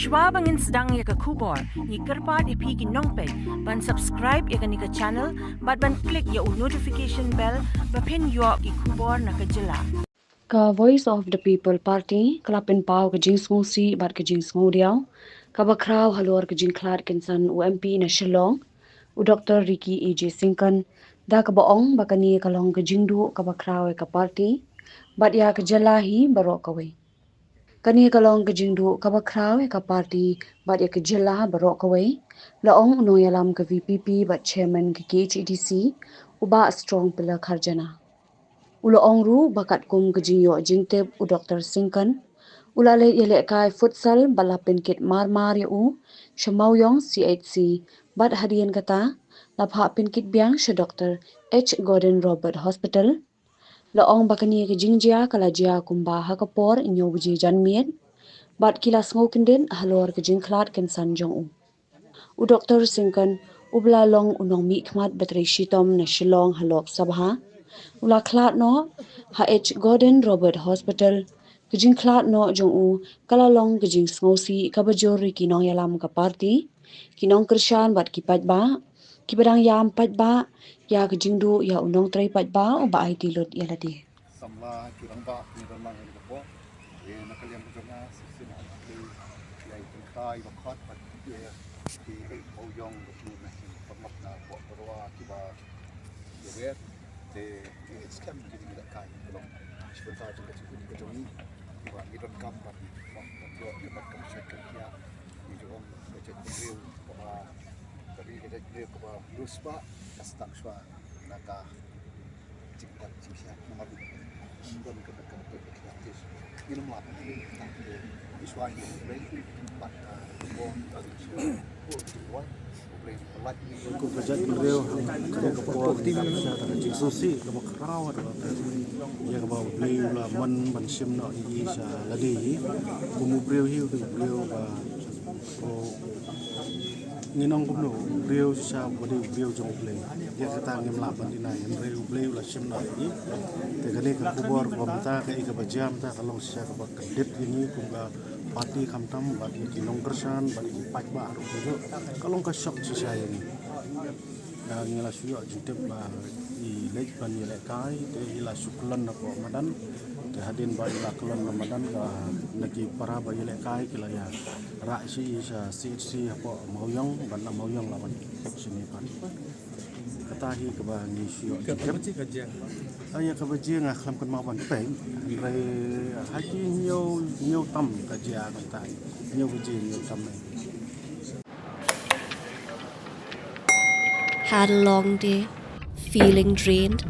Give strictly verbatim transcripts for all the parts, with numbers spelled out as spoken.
Shwa ba ngin sdang ïa ka khubor, ngi kyrpad ïa phi ki nongpeit ban subscribe ïa kane ka channel bad ban click ïa u notification bell ba phin ïoh ki khubor na ka jylla. Ka Voice of the People Party ka la pynpaw ka jingsngewsih bad ka jingsngewdiaw kaba khraw halor ka jingkhlad kynsan u M P na Shillong, u Doktor Ricky A J Syngkon, da kaba ong ba kane ka long ka jingduh kaba khraw ïa ka party bad ïa ka jylla hi baroh kawei. Kane ka long ka jingduh kaba khraw ïa ka party bad ïa ka jylla baroh kawei, la ong u nongïalam ka V P P bad chairman ka K H A D C, u Bah Strong Pillar Kharjana. U la ong ruh ba katkum ka jingïoh jingtip u Doktor Syngkon, u la leit ïalehkai futsal bad la pynkit marmar ïa u sha Mawïong C H C, bad hadien kata la phah pynkit biang sha Doktor H Gordon Roberts Hospital. La ong ba kane ka jingjia ka la jia kumba ha ka por hynñiew baje janmiet bad ki la sngewkyndit halor ka jingkhlad kynsan jong u. U Doktor Syngkon, uba la long u nongmihkhmat ba trei shitom na Shillong ha Lok Sabha, u la khlad noh ha H Gordon Roberts Hospital. Ka jingkhlad noh jong u ka la long ka jingsngewsih kaba jur ïa ki nongïalam ka party, ki nongkyrshan bad ki paidbah, kiba dang ïam paidbah ïa ka jingduh ïa u nongtrei paidbah uba aiti lut ïa lade. Samla ki rangbah, ki rangbah ïa ka por. Ïa na ka liang ka jong nga, shisien nga ïa i tynkhrai ba khot bad ïa ki Mawïong ba ki na ki paralok na Pok Barwa kiba ïa wer. Te ïa skhem ki ding da kai ka long. Shisien ta jong ka jong ka jong ni. Ba ngi donkam ba ki ba ki ba kam shak ka kia. Ngi jong ka jong ka briew kaba ka ri ka jong briew kaba lus ba ka stang shwa na ka Ko ka jaitbynriew ha kane ka por, shisha ka jingsngewsih kaba khraw ha kaba ïa kaba U Blei u la mon ban shim noh ïa i sha lade hi. Kum u briew hi u dei u briew ba Ko ngin ong kumno, u briew shisha u dei u briew jong U Blei. Ïa kata ngim lah ban deny, hynrei U Blei u la shim noh ïa i. Te kane ka khubor kaba mynta kaei kaba jia mynta ka long shisha kaba kyndit ïa ngi kum ka party khamtam bad ïa ki nongkyrshan bad ïa ki paidbah ruh kumjuh. Ka long ka shock shisha ïa ngi. Ngi la shu ïoh jingtip ba i leit ban ïalehkai, te i la shu kyllon na poh madan. Te hadien ba i la kyllon na madan ka na ki para ba ïalehkai ki la ïa rah sha i sha C H C hapoh Mawïong, ban na Mawïong la wan pok sha ngi pat. Kata hi kaba ngi shu ïoh jingtip. Ka ba chi ka jia. Ah, ïa kaba jia nga khlem kynmaw ban peit. Hynrei ha ki hynñiew, hynñiew tam ka jia kata. Hynñiew baje, hynñiew tam. Had a long day? Feeling drained?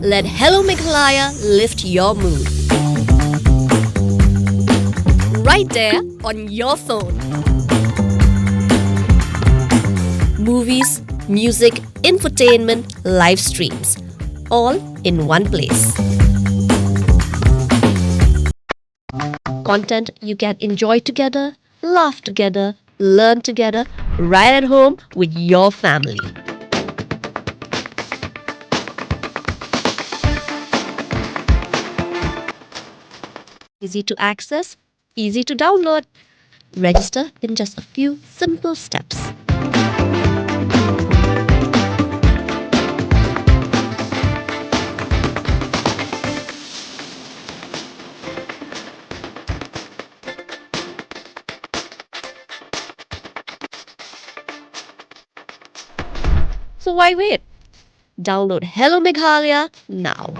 Let Hello Meghalaya lift your mood. Right there on your phone. Movies, music, infotainment, live streams, all in one place. Content you can enjoy together, laugh together, learn together, right at home with your family. Easy to access, easy to download. Register in just a few simple steps. So why wait? Download Hello Meghalaya now.